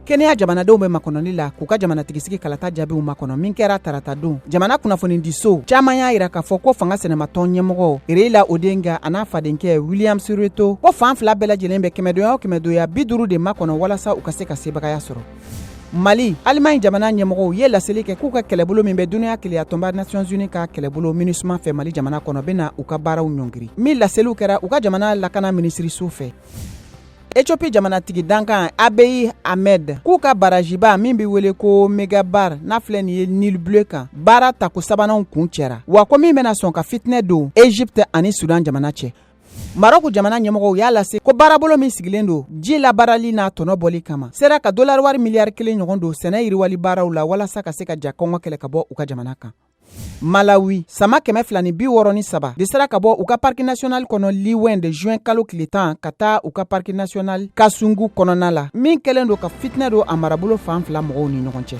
Kenya jamanadenw bɛ makɔnɔli la k'u ka jamanatigisigi kalata jaabiw makɔnɔ min kɛra taratadon. Jamana kunnafonidiso caman y'a yira k'a fɔ ko fanga sinamatɔn ɲɛmɔgɔ Raila Odinga an'a fadenkɛ William Ruto ko fan fila bɛɛ lajɛlen bɛ kɛmɛdonya o kɛmɛdonya 50 de makɔnɔ walasa u ka se ka sebagaya sɔrɔ. Mali, Alimaɲi jamana ɲɛmɔgɔw ye laseli kɛ k'u ka kɛlɛbolo min bɛ dunuya kelenyatɔnba Nations Unies ka kɛlɛbolo MINUSMA fɛ Mali jamana kɔnɔ bɛna u ka baaraw ɲɔngiri. Min laseliw kɛra u ka jamana lakana minisiriso fɛ. Ethiopie jamanatigi dankan Abiy Ahmed k'u ka barajiba min bɛ wele ko Megabar n'a filɛ nin ye Nil Bleu kan baara tako sabananw kuncɛra, wa ko min bɛna sɔn ka fitinɛ don Egypte ani Sudan jamana cɛ. Marɔku jamana ɲɛmɔgɔw y'a lase ko baarabolo min sigilen don ji labaarali n'a tɔnɔ bɔli kama sera ka dolari wari miliyari 1 ɲɔgɔn don sɛnɛ yiriwali baaraw la walasa ka se ka ja kɔngɔ kɛlɛ ka bɔ u ka jamana kan. Malawi, sama 263 de sera ka bɔ u ka parc national kɔnɔ Liwonde juin kalo tile 10 ka taa u ka parc national Kasungu kɔnɔna la, min kɛlen don ka fitinɛ don a marabolo fan fila mɔgɔw ni ɲɔgɔn cɛ.